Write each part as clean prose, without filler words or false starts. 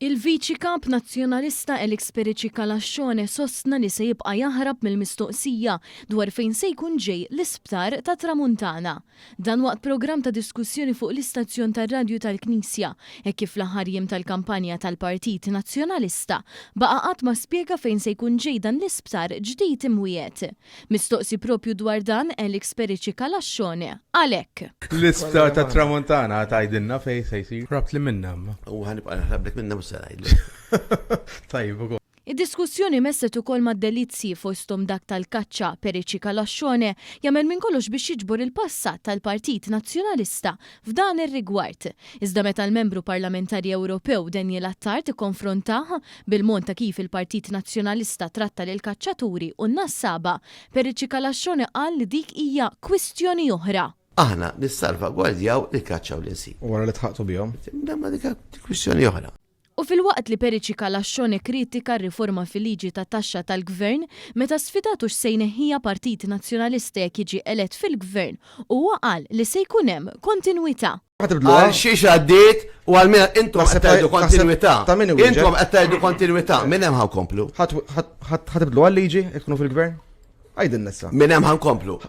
Il-Viċi Kap Nazzjonalista Alex Perici Calascione sostna li se jibqa' jaħrab mill-mistoqsija dwar fejn se jkun ġej l-Isptar tat-Tramuntana. Dan waqt programm ta' diskussjoni fuq l-istazzjon tar-radju tal-Knisja, hekk kif fl-aħħar jiem tal-kampanja tal-Partit Nazzjonalista baqa' qatt ma spjega fejn se jkun ġej dan l-isptar ġdid imwiegħed. Mistoqsi propju dwar dan, Alex Perici Calascione qal hekk. L-isptar tat-Tramuntana tgħidilna fejn se jsir? Ħrabtli minnha imma. U ħa nibqa' naħrablek minnha mhux se ngħidlek. Tajjeb ukoll. Id-diskussjoni messet ukoll mad-delizzji fosthom dak tal-kaċċa, Perici Calascione jagħmel minn kollox biex jiġbor il-passat tal-Partit Nazzjonalista f'dan ir-rigward. Iżda meta l-Membru Parlamentari Ewropew Daniel Attard ikkonfrontah Bil-mod ta' kif il-Partit Nazzjonalista tratta lill-kaċċaturi u n-nassaba, Perici Calascione qal li dik hija kwistjoni oħra. Aħna nissalvagwardjaw il-kaċċa u l-insib. U wara li tħaqtu bihom. Ma dik kwistjoni oħra. U filwaqt li Perici Calascione kkritika r-riforma fil-liġi ta' taxxa tal-Gvern, meta sfidatu x'se jneħħiha Partit Nazzjonalista jekk jiġi elett fil-Gvern, huwa qal li se jkun hemm kontinwità. Għal xiex għaddiet u għal min intom qed tgħidu kontinwità. Intom qed tgħidu kontinwità, minn hemm ħankomplu. Ħatibdlu għal-liġi jekk tkunu fil-gvern? Għidilna issa. Minn hemm ħankomplu.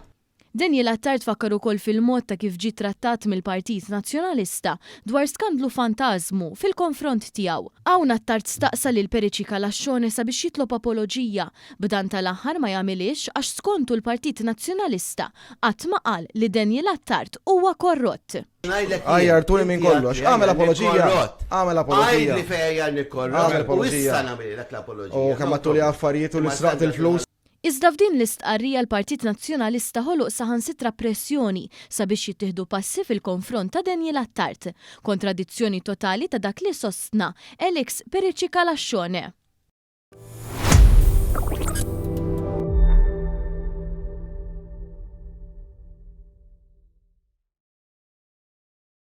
Daniel Attard fakkar ukoll fil-mod ta' kif ġie trattat mill-Partit Nazzjonalista dwar skandlu fantażmu fil-konfront tiegħu. Hawn Attard staqsa lil Perici Calascione sabiex jitlob apoloġija, b'dan tal-aħħar ma jagħmilhiex għax skontu l-Partit Nazzjonalista Qatt ma qal li Daniel Attard huwa korrott. Għajjartuni minn kollox. Agħmel apoloġija. Agħmel apoloġija. Għidli fejn għajjarni korrott. Agħmel apoloġija. U issa nagħmilek l-apoloġija. U kemm għattuli affarijiet u li sraqt il-flus. Iżda f'din l-istqarrija l-Partit Nazzjonalista ħoloq saħansitra pressjoni sabiex jittieħdu passi fil-konfront ta' Daniel Attard. Kontradizzjoni totali ta' dak li sostna Alex Perici Calascione.